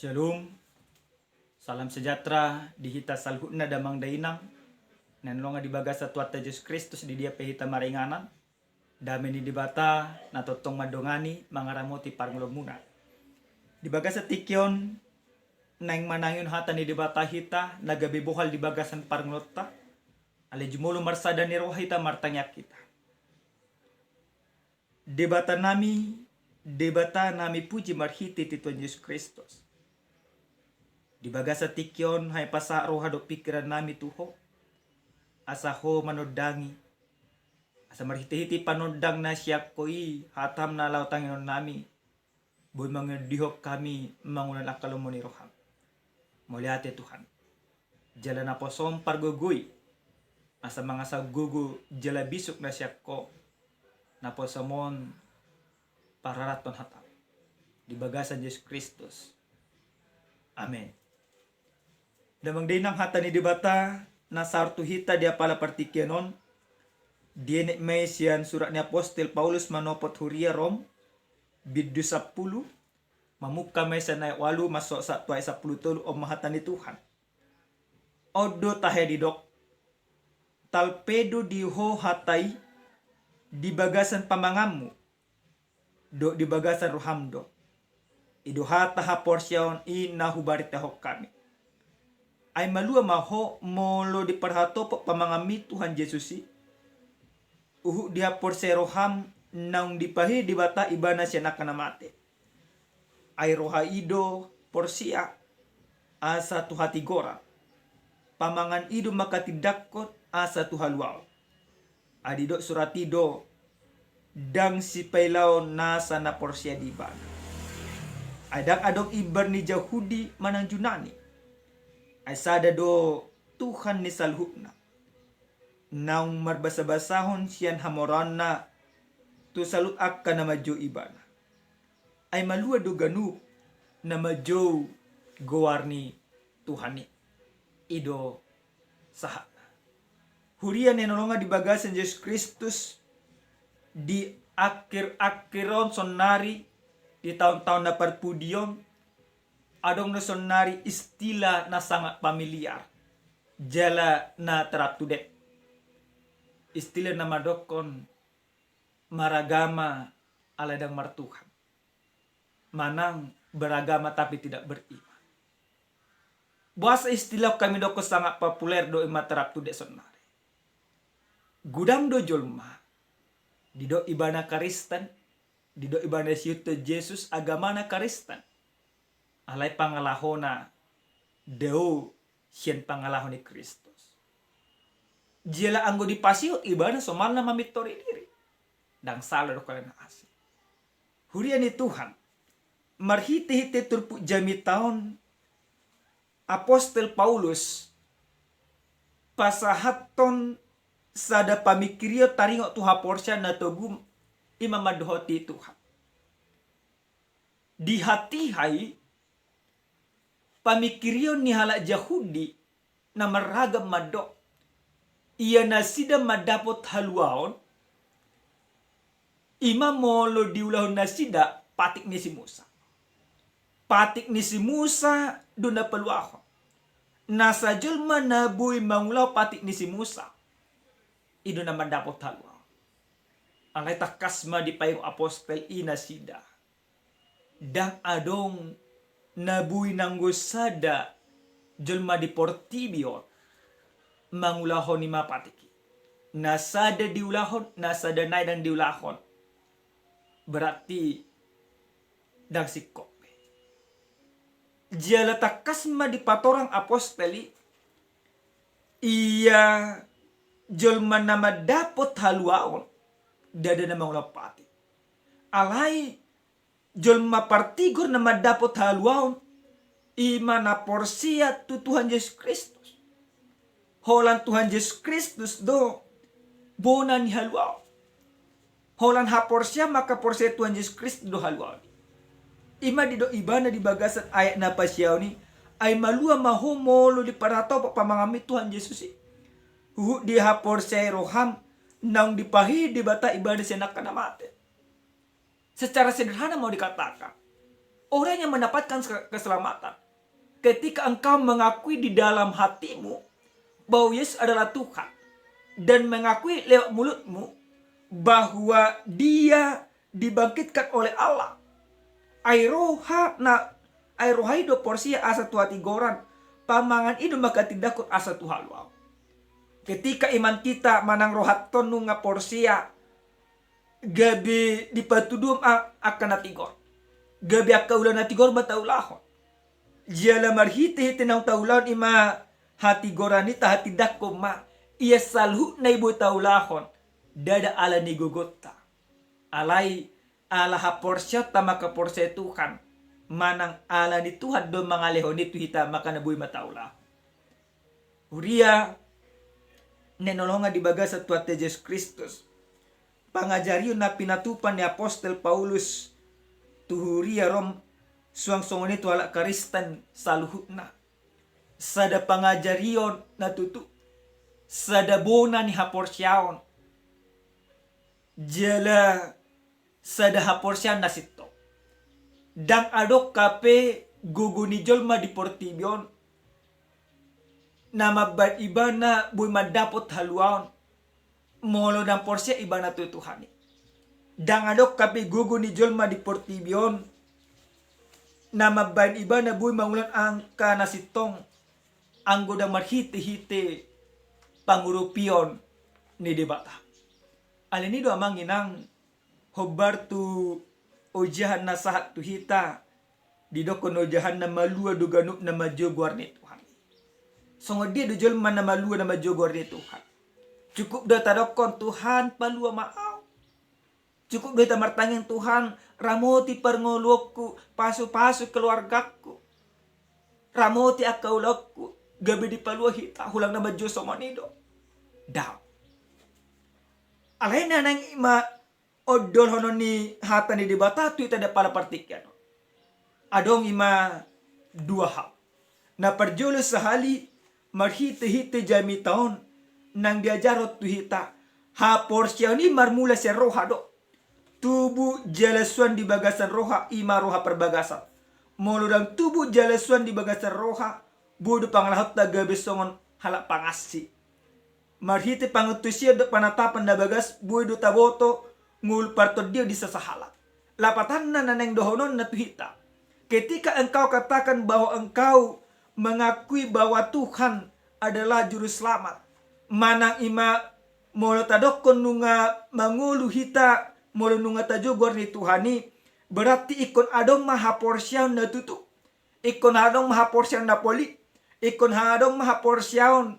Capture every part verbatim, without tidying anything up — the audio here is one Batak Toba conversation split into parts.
Shalom. Salam sejahtera di hita saluhutna damang dainang. Naeng longa di bagasan Tuhanta Jesus Kristus di dia pe hita maringanan. Dame ni Debata na tongtong mandongani mangaramoti parngoluonmuna. Di bagasan tingki on naeng manangihon hata ni Debata hita na gabe bohal di bagasan parngoluonta. Alai jumolo marsada ni roha hita martangiang hita. Debata nami, Debata nami puji marhite di Tuhan Jesus Kristus. Di bagasan tingki on hae pasahat roha dohot pingkiran nami tu Ho. Asa Ho manondangi. Asa marhite-hite panondang na sian Ho i hatam na laho tangiangon nami. Boi mangondihon hami mangula angka lomo ni roham. Mauliate Tuhan. Jala naposom pargogoi. Asa mangasahon gogo jala bisuk na sian Ho. Naposom on pararathon hatam. Di bagasan Jesus Kristus. Amen. Damang dainang hata ni Debata na sahat tu hita di apala partingkian on. Dienet ma i sian surat ni apostel Paulus manopot huria Rom. Bindu sampulu. Mamungka ma i sian ayat ualu masuk sahat tu ayat sampulu tolu on ma hata ni Tuhan. On do tahe didok. Talpe do di ho hata i di bagasan pamanganmu. Dohot di bagasan roham do. I do hata haporseaon i na hubaritahon hami. Ai malua ma ho molo diparhatopot pamanganmi Tuhan Jesus i. Huhut dihaporsea roham naung dipahe Debata ibana sian angka na mate. Ai roha i do porsea asa tu hatigoran. Pamangan i do mangkatindangkon asa tu haluaon. Ai didok surat i do ndang sipailaon nasa na porsea di ibana. Ai ndang adong imbar ni Jahudi manang Junani. Ai sada do Tuhan ni saluhutna. Naung marbasabasahon sian hamoraonna tu saluhut angka na manjou ibana. Ai malua do ganup na manjou goar ni Tuhan i. I do sahatna. Huria na hinaholongan di bagasan Jesus Kristus di akhir-akhir on saonnari di taon-taon na parpudi on adong do saonnari istilah na sangat familiar jala na terap to date. Istilah na mandokkon maragama alai ndang martuhan. Manang beragama tapi tidak beriman. Boasa istilah on hami dokkon sangat populer dohot ima terap to date saonnari. Godang do jolma didok ibana Kristen, didok ibana siihuthon Jesus agamana Kristen. Alai pangalahona dao sian pangalaho ni Kristus. Jala anggo dipasihut ibana somalna mamintori diri. Ndang sala do hona na asing. Huria ni Tuhan, marhite-hite turpuk jamita on apostel Paulus pasahathon sada pamingkirion taringot tu haporseaon na togu ima mandohoti Tuhan. Di hatiha i pamingkirion ni halak Jahudi na marragam mandok ia nasida mandapot haluaon ima molo diulahon nasida patik ni si Musa. Patik ni si Musa do na paluahon. Nasa jolma na boi mangulahon patik ni si Musa i do na mandapot haluaon. Alai tangkas ma dipaingot apostel i nasida. Ndang adong na boi nanggo sada jolma di portibi on mangulahon ima patik i. Na sada diulahon, na sada nai ndang diulahon. Berarti ndang singkop be. Jala tangkas ma dipatorang apostel i ia jolma na mandapot haluaon ndada na mangulahon patik. Alai jolma partigor na mandapot haluaon ima na porsea tu Tuhan Jesus Kristus. Holan Tuhan Jesus Kristus do bona ni haluaon. Holan haporseaon mangkaporseai Tuhan Jesus Kristus do haluaon. Ima didok ibana di bagasan ayat na pasiahon i, ai malua ma ho molo diparhatopot pamanganmi Tuhan Jesus i. Huhut dihaporseai roham naung dipahe Debata ibana sian angka na mate. Secara sederhana mau dikatakan, Orang yang mendapatkan se-, keselamatan. Ketika engkau mengakui di dalam hatimu bahwa Yesus adalah Tuhan dan mengakui lewat mulutmu bahwa Dia dibangkitkan oleh Allah. Ai roha na, ai roha i do porsea asa tu hatigoran, pamangan i do manghatindanghon asa tu haluaon. Ketika iman kita manang rohanta on nunga porsea, gabe dipatuduhon a-, angka na tigor, gabe angka ulaon na tigor ma taulahon. Jala marhitehite naung taulahon i ma hatigoran i, tahatindanghon ma ia saluhutna i boi taulahon, ndada ala ni gogonta. Alai ala haporseaonta mangkaporseai Tuhan, manang ala ni Tuhan do mangalehon i tu hita, mangkana boi ma taulahon. Huria na hinaholongan di bagasan Tuhanta Jesus Kristus, pangajarion na pinatupa ni apostel Paulus tu huria Rom, suang songon i tu halak Kristen saluhutna, sada pangajarion na tutu, sada bona ni haporseaon, jala sada haporseaon na sintong. Ndang adong hape gogo ni jolma di portibi on na mambahen ibana boi mandapot haluaon molo ndang porsea ibana tu Tuhan i. Ndang adong hape gogo ni jolma di portibi on na mambahen ibana boi mangulahon angka na sintong anggo ndang marhitehite pangurupion ni Debata. Alani i do, amang inang, hombar tu ojahan na sahat tu hita, didokkon ojahan na malua do ganup na manjou goar ni Tuhan. Songon dia do jolma na malua na manjou goar ni Tuhan? Cukup do tadokkon, "Tuhan, palua ma ahu." Cukup do hita martangiang, "Tuhan, ramoti parngoluonku, pasupasu keluargaku, ramoti angka ulaonku." Gabe dipalua hita, hulang na manjou songon i do? Daong. Alai na naeng i ma ondolhonon ni hata ni Debata tu hita di apala partingkian on. Adong i ma dua hal. Na parjolo sahali, marhitehite jamita on, naeng diajarhon tu hita, haporseaon i marmula sian roha do. Tubu jala suan di bagasan roha, i ma roha parbagasan. Molo ndang tubu jala suan di bagasan roha, boi do pangalahonta gabe songon halak pangansi. Marhite pangantusion dohot panatapan na bagas, boi do taboto ngolu partondion di sasahalak. Lapatanna na naeng dohononna tu hita, ketika engkau katakan bahwa engkau mengakui bahwa Tuhan adalah Juruselamat, manang i ma molo tadokkon nunga mangolu hita, molo nunga tajou goar ni Tuhan i, berarti ingkon adong ma haporseaon na tutu. Ingkon adong ma haporseaon na polit. Ingkon adong ma haporseaon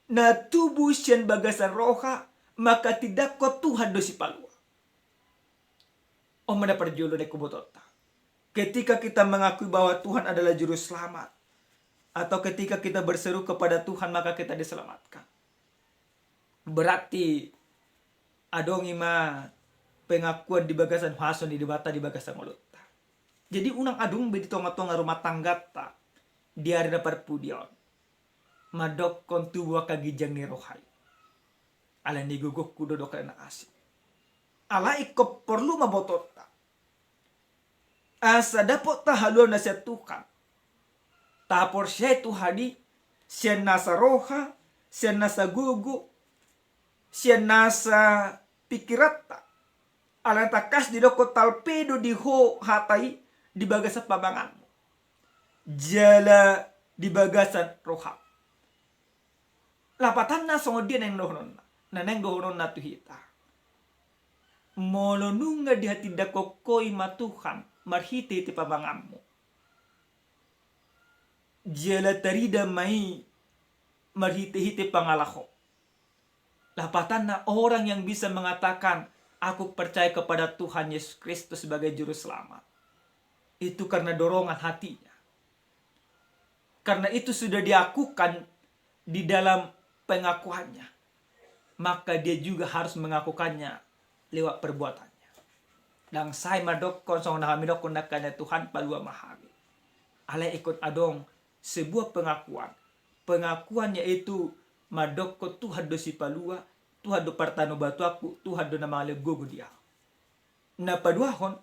na tubu sian bagasan roha, manghatindanghon Tuhan do Sipalua. On ma na parjolo naeng hubotoonta. Ketika kita mengakui bahwa Tuhan adalah Juruselamat, atau ketika kita berseru kepada Tuhan, maka kita diselamatkan. Berarti adong i ma pengakuan di bagasan huaso ni Debata di bagasan ngolunta. Jadi unang adong be di tongatonga rumah tanggata di ari na parpudi on mandokkon tubu angka ginjang ni roha i. Alani gogongku do, dok na asing. Alai ingkon porlu ma botoonta asa dapot haluaon na sian Tuhan. Taporseai Tuhan i sian nasa roha, sian nasa gogo, sian nasa pingkiranta. Alana tangkas didokkon, talpe do di ho hata i di bagasan pamanganmu jala di bagasan roham. Lapatanna songon dia naeng dohononna? Na naeng dohononna tu hita, molo nunga dihatindanghon ho i ma Tuhan marhitehite pamanganmu, jala tarida ma i marhitehite pangalahom. Lapatanna, orang yang bisa mengatakan, "Aku percaya kepada Tuhan Yesus Kristus sebagai Juru Selamat," itu karena dorongan hatinya. Karena itu sudah diakukan di dalam pengakuannya, maka dia juga harus mengakukannya lewat perbuatannya. Ndang sae mandokkon songon na hami dokkon nangkaningan, "Tuhan, palua ma hami." Alai ingkon adong sebuah pengakuan. Pengakuan yaitu mandokkon, "Tuhan do Sipalua, Tuhan do partanobatuanku, Tuhan do na mangalehon gogo di ahu." Na paduahon,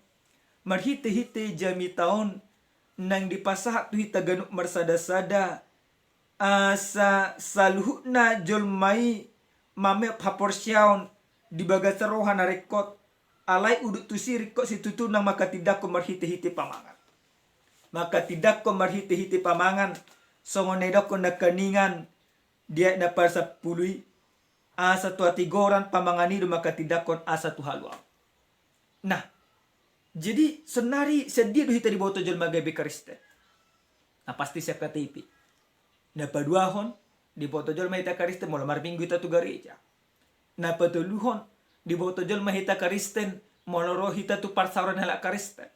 marhite-hite jamita on naeng dipasahat tu hita ganup marsada-sada, asa saluhutna jolma i mameop haporseaon di bagasan roha na ringkot, alai udut tusi ringkot situtu nang manghatindanghon marhite-hite pamangan. Manghatindanghon marhite-hite pamangan, songon na nidokhon nangkiningan di ayat na parsampulu i, asa tu hatigoran pamangan i do manghatindanghon asa tu haluaon. Nah, jadi saonari sian dia do hita diboto jolma gabe Kristen? Na pasti sian K T P. Na paduahon, diboto jolma hita Kristen molo marminggu hita tu gareja. Na patoluhon, diboto jolma hita Kristen molo ro hita tu parsaoran halak Kristen.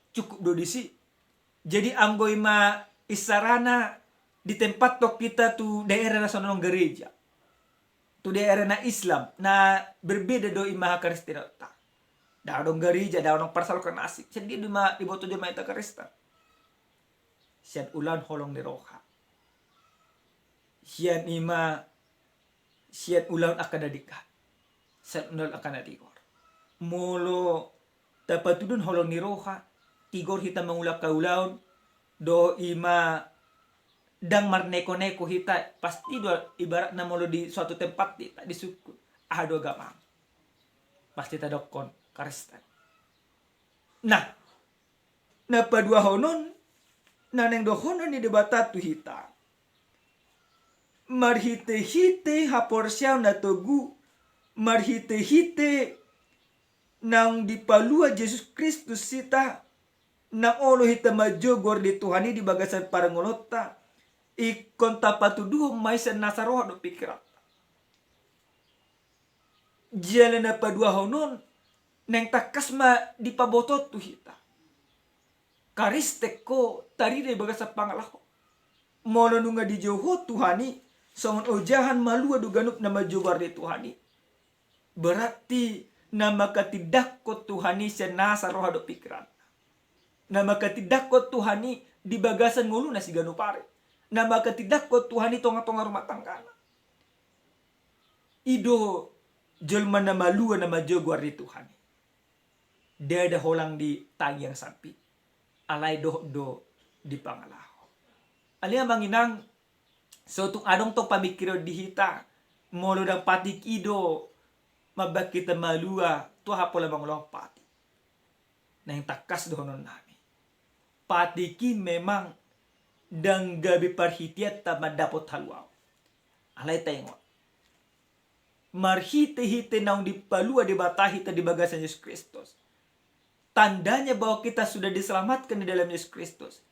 Cukup do disi. Jadi anggo i ma isarana, ditempathon hita tu daerah na so adong gareja, tu daerah na Islam, na berbeda do i ma hakristenonta. Ndang adong gareja, ndang adong parsaoran na asing. Sian dia do i ma diboto jolma hita Kristen? Sian ulaon holong ni roha. Sian i ma sian ulaon angka na denggan, sian ulaon angka na tigor. Molo tapatuduhon holong ni roha, tigor hita mangula angka ulaon, dohot i ma ndang marneko-neko hita, pasti do ibaratna molo di suatu tempat hita disungkun, aha do agamam? Pasti tadokhon Kristen. Nah, na paduahon on, na naeng dohonon ni Debata tu hita, marhite-hite haporseaon na togu, marhite-hite naung dipalua Jesus Kristus hita, naung olo hita manjou goar ni Tuhan i di bagasan parngoluonta, ingkon tapatuduhon ma i sian nasa roha dohot pingkiranta. Jala na paduahon on, naeng tangkas ma dipabotohon tu hita, Kristen ho tarida di bagasan pangalaho. Molo nunga dijou ho Tuhan i, songon ojahan malua do ganup na manjou goar ni Tuhan i, berarti na manghatindanghon Tuhan i sian nasa roha dohot pingkiranna. Na manghatindanghon Tuhan i di bagasan ngoluna siganup ari. Na manghatindanghon Tuhan i tonga-tonga rumah tanggana. I do jolma na malua na manjou goar ni Tuhan i. Ndada holan di tangiang sampit, alai dohot do di pangalaho. Ale amang inang, so tung adong tong pamingkiron di hita, molo ndang patik i do mambaen hita malua, tu aha pola mangulahon patik? Naeng tangkas dohonon nami, patik i memang ndang gabe parhiteanta mandapot haluaon. Alai taingot, marhite-hite naung dipalua Debata hita di bagasan Jesus Kristus, tandanya bahwa kita sudah diselamatkan di dalam Yesus Kristus,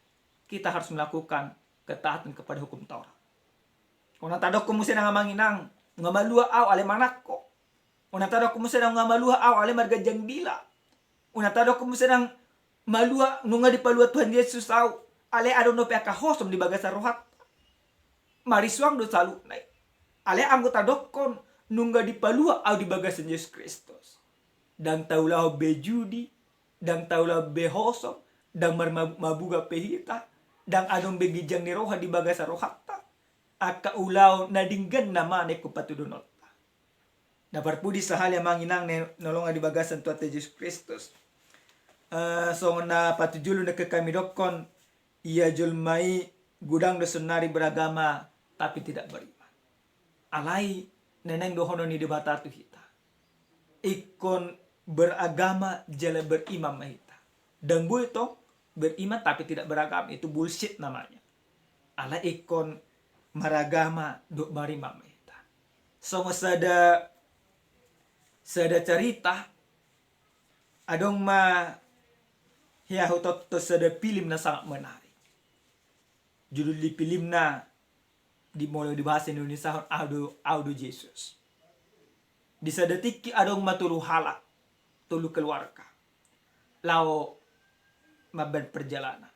kita harus melakukan ketaatan kepada hukum Taurat. Unang tadokhon muse nang amang inang, nunga malua au ale manang ho. Unang tadokhon muse nang nunga malua au ale marganjang dila. Unang tadokhon muse nang malua, nunga dipalua Tuhan Yesus au, ale adong dope angka hosom di bagasan rohanta. Marisuang do saluhutna i. Ale anggo tadokhon nunga dipalua au di bagasan Jesus Kristus, ndang taulahon be judi, ndang taulahon be hosom, ndang marmabuk-mabugan pe hita, ndang adong be ginjang ni roha di bagasan rohanta. Angka ulaon na denggan nama na ingkon patuduhononta. Na parpudi sahali amang inang na hinaholongan di bagasan Tuhanta Jesus Kristus. Eh, songon na patujolo nangkin hami dokhon, ia jolma i godang do saonari beragama tapi tidak beriman. Alai na naeng dohonon ni Debata tu hita, ingkon beragama jala beriman ma hita. Ndang boi tong beriman tapi tidak beragama, itu bullshit namanya. Alai ingkon maragama dohot beriman ma hita. Songon sada, sada carita, adong ma hea hutonton sada film na sangat menarik. Judul ni filmna di, molo di bahasa Indonesiahon, Au do, Au do Jesus. Di sada tingki adong ma tolu halak, tolu keluarga, laho mambaen perjalanan.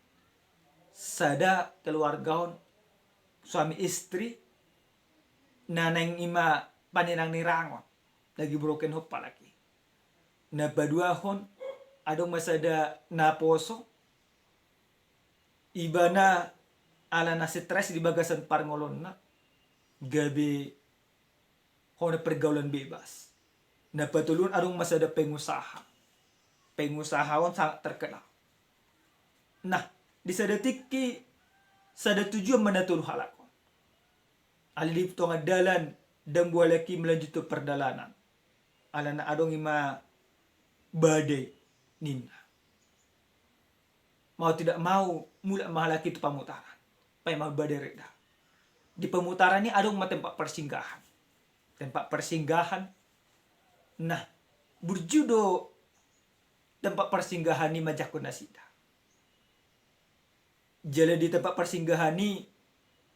Sada keluarga on suami istri, na naeng i ma panirang-nirangon, lagi broken home apalagi. Na paduahon, adong ma sada naposo, ibana ala na stres di bagasan parngoluonna, gabe hona pergaulan bebas. Na patoluhon adong ma sada pengusaha. pengusaha on sangat terkenal. Nah, di sada tingki, sada tujuan ma na tolu halak on. Alai di tonga dalan, ndang boi halak i melanjutkan pardalanan. Alana adong i ma badai ninna. Mau tidak mau, mulak ma halak i tu pamutaran. Paima badai reda. Di pamutaran i adong ma tempat persinggahan. Tempat persinggahan. Nah, burju do tempat persinggahan i manjangkon nasida. Jala di tempat persinggahan i,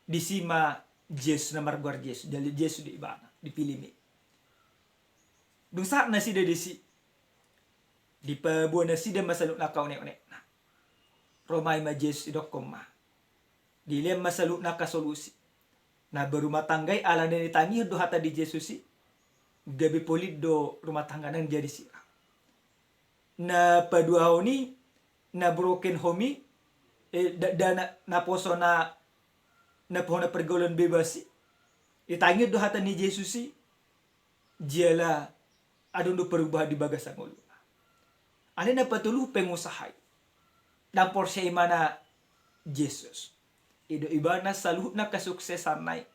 disi ma Jesus na margoar Jesus, jala Jesus do ibana, di Pilimi. Dung sahat nasida disi, dipaboa nasida ma saluhutna angka onek-onekna. Ro ma i ma Jesus, didokkon ma. Dilehon ma saluhutna angka solusi. Na berumah tangga i alana ditangihon do hata ni Jesus i, gabe polin do rumah tangga nang jadi sira. Na paduahon i, na broken home i, eh, da, da na, naposo na, naposo na pergaulan bebas i, ditangihon do hata ni Jesus i, jala adong do perubahan di bagasan ngoluna. Alai na patoluhon pengusaha i, ndang porsea ibana Jesus. I do ibana saluhutna kesuksesanna i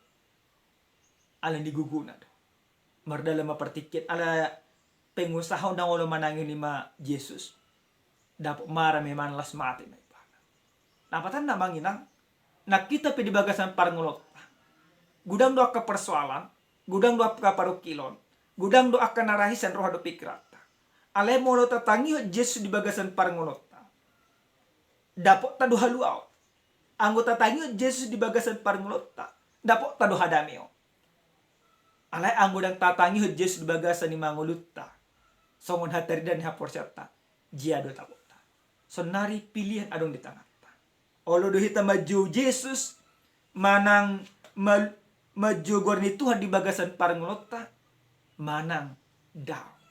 ala ni gogona do. Mardalan ma partingkian, ala pengusaha on ndang olo manangihon i ma Jesus. Dapot ma rame manlas mate ma ibana. Nah, patanna amang inang, nang hita pe di bagasan parngoluonta, godang do angka persoalan, godang do angka parungkilon, godang do angka na ra hisa sian roha dohot pingkiranta. Alai molo tatangihon Jesus di bagasan parngoluonta, dapotta do haluaon. Anggo tatangihon Jesus di bagasan parngoluonta, dapotta do hadameon. Alai anggo ndang tatangihon Jesus di bagasan ima ngolunta, songon hataridaan ni haporseaonta, jea do tabotta. Saonnari pilihan adong di tanganta. Olo do hita manjou Jesus, manang ma-, manjou goar ni Tuhan di bagasan parngoluonta, manang daong.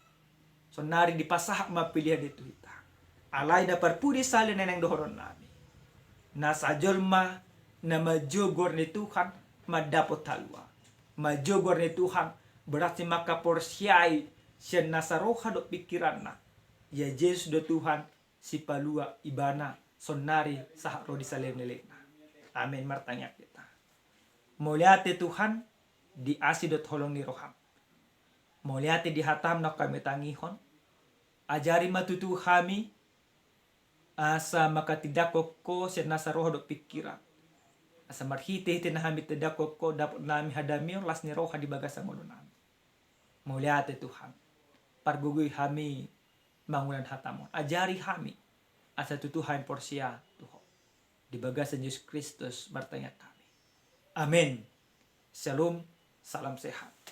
Saonnari dipasahat ma pilihan i tu hita. Alai na parpudi sahali na naeng dohononnami, nasa jolma na manjou goar ni Tuhan mandapot haluaon. Manjou goar ni Tuhan berarti mangkaporseai sian nasa roha dohot pingkiranna, ia Jesus do Tuhan, Sipalua, ibana saonnari sahat ro di saleleng ni lelengna. Amen. Martangiang hita. Mauliate Tuhan, di asi dohot holong ni roham. Mauliate di hatam naung hami tangihon. Ajari ma tutu hami asa manghatindanghon Ho sian nasa roha dohot pingkiran. Asa marhitehite na hami tindanghon Ho, dapot nami hadameon, las ni roha di bagasan ngolunami. Mauliate Tuhan. Pargogoi hami mangulang hatam on. Ajari hami asa tutu hami porsea tu Ho. Di bagasan Jesus Kristus martangiang hami. Amen. Shalom, salam sehat.